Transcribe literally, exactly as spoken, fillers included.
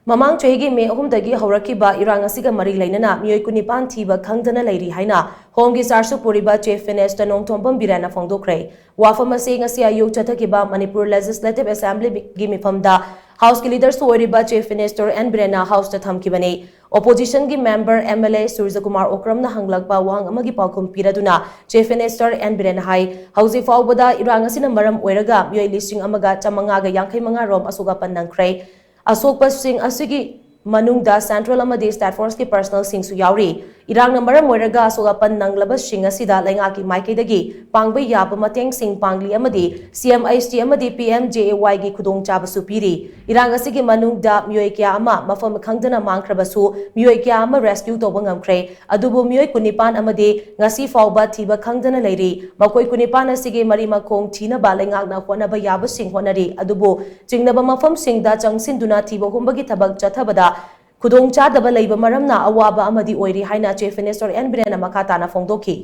ꯃꯃꯥꯡ ꯆꯍꯤꯒꯤ ꯃꯦ ꯑꯍꯨꯝꯗꯒꯤ ꯍꯧꯔꯛꯈꯤꯕ ꯏꯔꯥꯡ ꯑꯁꯤꯒ ꯃꯔꯤ ꯂꯩꯅꯅ ꯃꯤꯑꯣꯏ ꯀꯨꯟꯅꯤꯄꯥꯟ ꯊꯤꯕ ꯈꯪꯗꯅ ꯂꯩꯔꯤ ꯍꯥꯏꯅ ꯍꯣꯝꯒꯤ ꯆꯥꯔꯖꯁꯨ ꯄꯨꯔꯤꯕ ꯆꯤꯐ ꯃꯤꯅꯤꯁꯇꯔ ꯅꯣꯡꯊꯣꯝꯕꯝ ꯕꯤꯔꯦꯟꯅ ꯐꯣꯡꯗꯣꯛꯈ꯭ꯔꯦ꯫ ꯋꯥꯐꯝ ꯑꯁꯤ ꯉꯁꯤ ꯑꯌꯨꯛ ꯆꯠꯊꯈꯤꯕ ꯃꯅꯤꯄꯨꯔ ꯂꯦꯖꯤꯁꯂꯦꯇꯤꯚ ꯑꯦꯁꯦꯝꯕ꯭ꯂꯤꯒꯤ ꯃꯤꯐꯝꯗ ꯍꯥꯎꯁꯀꯤ ꯂꯤꯗꯔꯁꯨ ꯑꯣꯏꯔꯤꯕ ꯆꯤꯐ ꯃꯤꯅꯤꯁꯇꯔ ꯑꯦꯟ ꯕꯤꯔꯦꯟꯅ ꯍꯥꯎꯁꯇ ꯊꯝꯈꯤꯕꯅꯤ꯫ ꯑꯣꯄꯣꯖꯤꯁꯟꯒꯤ ꯃꯦꯝꯕꯔ ꯑꯦꯝ ꯑꯦꯜ ꯑꯦ ꯁꯨꯔꯖꯀꯨꯃꯥꯔ ꯑꯣꯀ꯭ꯔꯝꯅ ꯍꯪꯂꯛꯄ ꯋꯥꯍꯪ ꯑꯃꯒꯤ ꯄꯥꯎꯈꯨꯝ ꯄꯤꯔꯗꯨꯅ ꯆꯤꯐ ꯃꯤꯅꯤꯁꯇꯔ ꯑꯦꯟ ꯕꯤꯔꯦꯟꯅ ꯍꯥꯏ, ꯍꯧꯖꯤꯛ ꯐꯥꯎꯕꯗ ꯏꯔꯥꯡ ꯑꯁꯤꯅ ꯃꯔꯝ ꯑꯣꯏꯔꯒ ꯃꯤꯑꯣꯏ ꯂꯤꯁꯤꯡ ꯑꯃꯒ ꯆꯥꯃꯉꯥꯒ ꯌꯥꯡꯈꯩ ꯃꯉꯥ ꯔꯣꯝ ꯑꯁꯣꯛ ꯑꯄꯟ ꯅꯪꯈ꯭ꯔꯦ꯫ ꯑꯁꯣꯛꯄꯁꯤꯡ ꯑꯁꯤꯒꯤ ꯃꯅꯨꯡꯗ ꯁꯦꯟꯇ꯭ꯔꯦꯜ ꯑꯃꯗꯤ ꯁ꯭ꯇꯦꯠ ꯐꯣꯔꯁꯀꯤ ꯄꯔꯁꯅꯦꯜꯁꯤꯡꯁꯨ ꯌꯥꯎꯔꯤ꯫ ꯏꯔꯥꯡꯅ ꯃꯔꯝ ꯑꯣꯏꯔꯒ ꯑꯁꯣꯛ ꯑꯄꯟ ꯅꯪꯂꯕꯁꯤꯡ ꯑꯁꯤꯗ ꯂꯩꯉꯥꯛꯀꯤ ꯃꯥꯏꯀꯩꯗꯒꯤ ꯄꯥꯡꯕ ꯌꯥꯕ ꯃꯇꯦꯡꯁꯤꯡ ꯄꯥꯡꯂꯤ ꯑꯃꯗꯤ ꯁꯤ ꯑꯦꯝ ꯑꯩꯆ ꯇꯤ ꯑꯃꯗꯤ ꯄꯤ ꯑꯦꯝ ꯖꯦ ꯑꯦ ꯋꯥꯏꯒꯤ ꯈꯨꯗꯣꯡꯆꯥꯕꯁꯨ ꯄꯤꯔꯤ꯫ ꯏꯔꯥꯡ ꯑꯁꯤꯒꯤ ꯃꯅꯨꯡꯗ ꯃꯤꯑꯣꯏ ꯀꯌꯥ ꯑꯃ ꯃꯐꯝ ꯈꯪꯗꯅ ꯃꯥꯡꯈ꯭ꯔꯕꯁꯨ ꯃꯤꯑꯣꯏ ꯀꯌꯥ ꯑꯃ ꯔꯦꯁꯀ꯭ꯌꯨ ꯇꯧꯕ ꯉꯝꯈ꯭ꯔꯦ꯫ ꯑꯗꯨꯕꯨ ꯃꯤꯑꯣꯏ ꯀꯨꯟꯅꯤꯄꯥꯟ ꯑꯃꯗꯤ ꯉꯁꯤ ꯐꯥꯎꯕ ꯊꯤꯕ ꯈꯪꯗꯅ ꯂꯩꯔꯤ꯫ ꯃꯈꯣꯏ ꯀꯨꯟꯅꯤꯄꯥꯟ ꯑꯁꯤꯒꯤ ꯃꯔꯤ ꯃꯈꯣꯡ ꯊꯤꯅꯕ ꯂꯩꯉꯥꯛꯅ ꯍꯣꯠꯅꯕ ꯌꯥꯕꯁꯤꯡ ꯍꯣꯠꯅꯔꯤ꯫ ꯑꯗꯨꯕꯨ ꯆꯤꯡꯅꯕ ꯃꯐꯝꯁꯤꯡꯗ ꯆꯪꯁꯤꯟꯗꯨꯅ ꯊꯤꯕ ꯍꯨꯝꯕꯒꯤ ꯊꯕꯛ ꯆꯠꯊꯕꯗ ꯈꯨꯗꯣꯡꯆꯥꯗꯕ ꯂꯩꯕ ꯃꯔꯝꯅ ꯑꯋꯥꯕ ꯑꯃꯗꯤ ꯑꯣꯏꯔꯤ ꯍꯥꯏꯅ ꯆꯤꯐ ꯃꯤꯅꯤꯁꯇꯔ ꯑꯦꯟ ꯕꯤꯔꯦꯟꯅ ꯃꯈꯥ ꯇꯥꯅ ꯐꯣꯡꯗꯣꯛꯈꯤ꯫